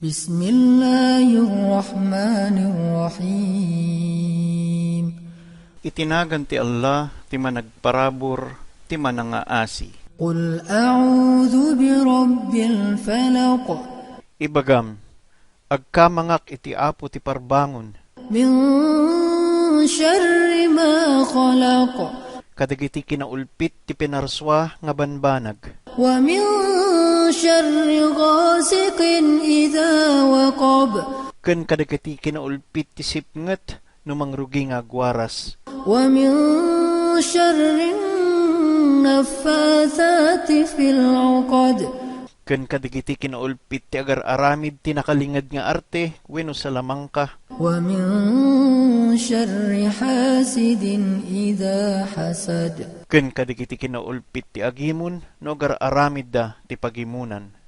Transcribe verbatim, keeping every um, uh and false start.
بسم الله الرحمن الرحيم. Iti nagan ti Allah, ti managparabur, ti manangaasi. قل أعوذ برب الفلق. Ibagam, agkamangak iti Apo ti Parbangon. من شر ما خلق. Kadagiti kinaulpit ti pinarsua nga banbanag. ومن شر غاسق إذا وقب. Ken kadagiti kinaulpit ti sipnget no mangrugi nga agwaras. ومن شر النفاثات في العقد. Ken kadagiti kinaulpit ti agar-aramid ti nakalinged nga arte wenno salamangka. ومن شر حاسد إذا حسد. Ken kadagiti kinaulpit ti agimon no agar-aramidda ti pagimunan.